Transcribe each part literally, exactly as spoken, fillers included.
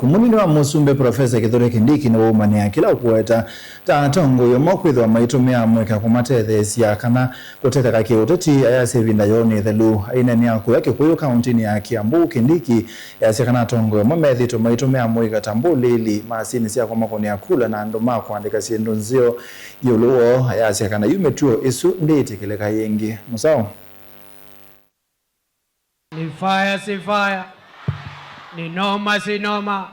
Mũnini wa mũsumbĩ Profesa Kithure Kindiki nĩwaumanĩa kĩla ũkũweta ta atongoi amwe kwĩthĩwa maitũmĩa amũika kũmatetheesya kana kũtetheka kĩũteti, ayasya ĩvinda yoo nĩ ĩthelu. Aineenea kũya Kĩkũyũ kaũntĩnĩ ya Kiambu, Kindiki easya kana atongoi amwe methĩĩtwe maitũmĩa amũika ta mbũlĩĩli, masinĩ sya kũmakũnĩa kula na andũ ma kũandĩka syĩndũ nzeo ĩũlũ woo. Ayasya kana yu mĩtuo ĩsu ndĩĩtĩkĩlĩka yĩngĩ. Mũsaũ. Ni fire si fire, ni noma si noma.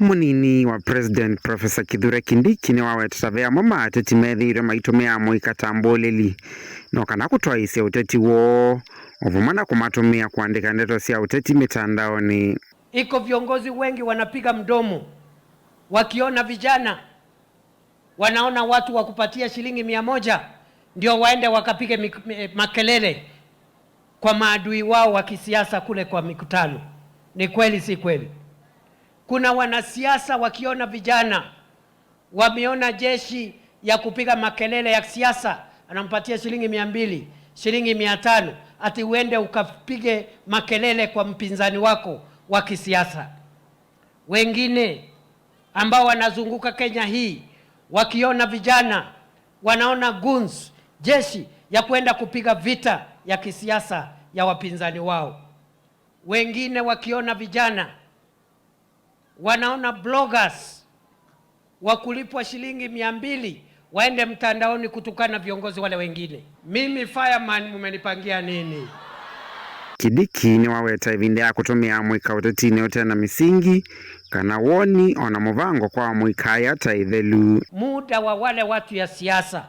Mũnini wa President Profesa Kithure Kindiki nĩwawetete ve amwe ma ateti methĩĩtwe maitũmĩa amũika ta mbũlĩli, no kana kũtwaĩĩsya ũteti woo, o vamwe na kũmatũmĩa kũandĩka ndeto sya ũteti mĩtandaonĩ. Iko viongozi wengi wanapiga mdomo wakiona vijana wanaona watu wa kupatia shilingi mia moja ndio waende wakapige mik- me- makelele kwa maadui wao wa kisiasa kule kwa mikutano. Ni kweli, si kweli? Kuna wanasiasa wakiona vijana wameona jeshi ya kupiga makelele ya siasa, anampatia shilingi mia mbili, shilingi mia tano, ati uende ukapige makelele kwa mpinzani wako wa kisiasa. Wengine ambao wanazunguka Kenya hii wakiona vijana, wanaona goons, jeshi ya kwenda kupiga vita ya kisiasa ya wapinzani wao. Wengine wakiona vijana, wanaona bloggers wa kulipwa shilingi mia mbili waende mtandaoni kutukana viongozi wale wengine. Mimi fireman, mumenipangia nini? Kindiki nĩwaweta ĩvinda ya kũtũmĩa amũika ũtetinĩ ũte na mĩsingi kana woni o na mũvango kwa amũika aya ta ĩthelu. Muda wa wale watu ya siasa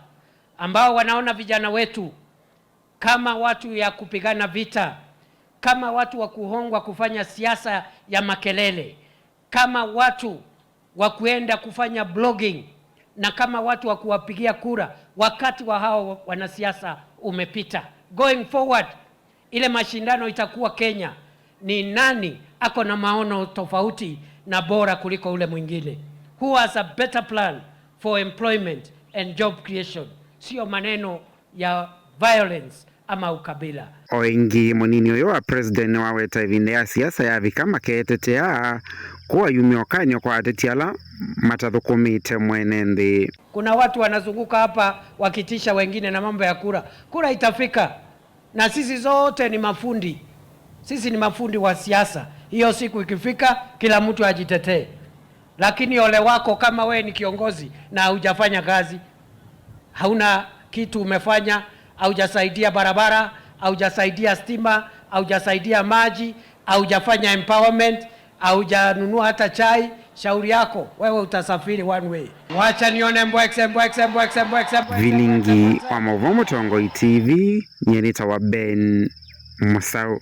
ambao wanaona vijana wetu kama watu ya kupigana vita, kama watu wa kuhongwa kufanya siasa ya makelele, kama watu wa kuenda kufanya blogging, na kama watu wa kuwapigia kura, wakati wa hao wanasiasa umepita. Going forward, ile mashindano itakuwa Kenya ni nani ako na maono tofauti na bora kuliko ule mwingine. Who has a better plan for employment and job creation? Sio maneno ya violence ama ukabila. O ĩngĩ, mũnini ũyũ wa president nĩwaweta ĩvinda ya siasa yavika maketetea kũayumya ũkany'o kwa ateti ala matathũkũmĩte mwene nthĩ. Kuna watu wanazunguka hapa wakitisha wengine na mambo ya kura. Kura itafika, na sisi zote ni mafundi. Sisi ni mafundi wa siasa. Hiyo siku ikifika, kila mtu ajitetee. Lakini ole wako kama wewe ni kiongozi na haujafanya kazi, hauna kitu umefanya, haujasaidia barabara, haujasaidia stima, haujasaidia maji, haujafanya empowerment, haujanunua hata chai, shauri yako, wewe utasafiri one way. Wacha nione mbwekse, mbwekse, mbwekse, mbwekse, mbwekse. Vilingi wa Mauvoo Mũtongoi T V, nyie nĩtawa Ben Mũsaũ.